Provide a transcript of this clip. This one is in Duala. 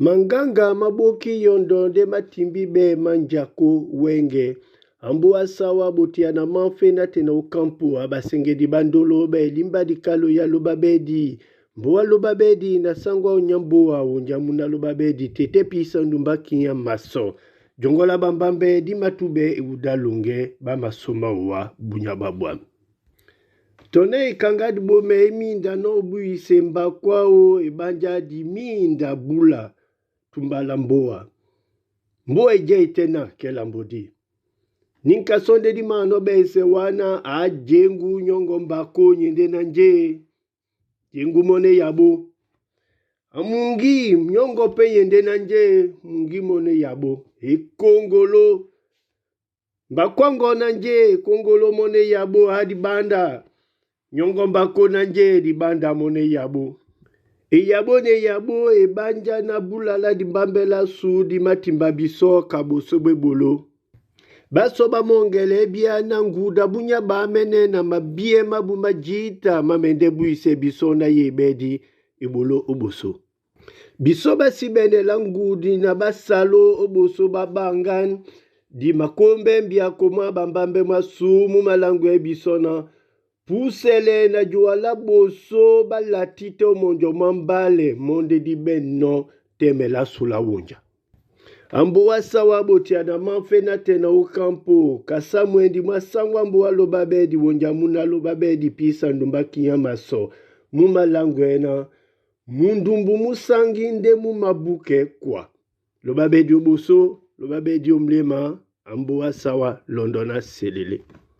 Maŋgáŋga má ɓókí yɔ́ndɔ̀ ndé má timbíɓɛ́ mánjakó wɛ́ŋgɛ. Ambóa sáwá botiana mánfé nátɛna ó kámpua baseŋgedi ɓá ndolo ɓá elimba dikalo ya lóba ɓɛ́di. Mboa lóba ɓɛ́di na sáŋgó áō nyá mbóa wonja múna lóba ɓɛ́di tê písa ndumbá kínya masɔ. Joŋgo lá ɓambámbɛ́ dí matúɓɛ́ ewudá loŋgɛ́ ɓá masómá owá búnyá ɓwa bwâm. Tɔ́nɛ́ ekaŋgá diɓomɛ í míinda nɔ́ ó búyise mbakó áō e ɓánjá di míinda búla túmbá lá mbóa. Mbóa e jɛ́ e tɛ́ ná kɛ́ lambo dí. Níka sɔ́ ndé dí mānɔ́ ɓɛ́sɛ wánā a jěŋgú nyɔ́ŋgɔ mbakó nyéndé ná njé. Jěŋgú mɔ́ ná e yabó. A muŋgí nyɔ́ŋgɔ pɛ́ nyéndé ná njé. Muŋgí mɔ́ ná e yabó. Ekóŋgoló. Mbakó á ŋgɔ́ ná njé. Ekóŋgoló mɔ́ ná e yabó á diɓánda. Nyɔ́ŋgɔ mbakó ná njé diɓánda mɔ́ ná e yabó. Eyabó na eyabó e ɓánjá ná búla lá dimbámbɛ́ lásū dí mātimba bisɔ́ ka ɓosó ɓá eɓoló. Ɓásɔ̄ ɓá mɔ́ŋgɛlɛ ébiá ná ŋguda búnyá ɓaámɛ́nɛ́ na mabíɛ́ mábū má jǐta má mɛndɛ́ búisɛ bisɔ́ ná yêbɛ́dí eɓoló ó ɓosó. Bisɔ́ ɓá sí ɓɛ́nɛ lá ŋgudi na ɓá saló ó ɓosó ɓá ɓaŋgán. Di makómbɛ́ mbiako mwá ɓambámbɛ́ mwásū mú māláŋgwɛɛ́ bisɔ́ ná púsɛlɛ na joa lá ɓosó ɓá latí tɛ́ ó monjɔ mwá mbálɛ mɔ́ ndé dí ɓɛ̂nnɔ́ tɛ́mɛ lásū lá wonja. Ambóa sáwá botiana mánfé nátɛna ó kámpo. Kasá mwendi mwá sáŋgó á mbóa lóba ɓɛ́di wonja múna lóba ɓɛ́di písa ndumbá kínya masɔ mú māláŋgwɛɛ́ ná mundumbu mú sáŋgí ndé mú mabúkɛɛ́ kwa. Lóba ɓɛ́di ó ɓosó, lóba ɓɛ́di ó mléma, ambóa sáwá lɔndɔ ná selele.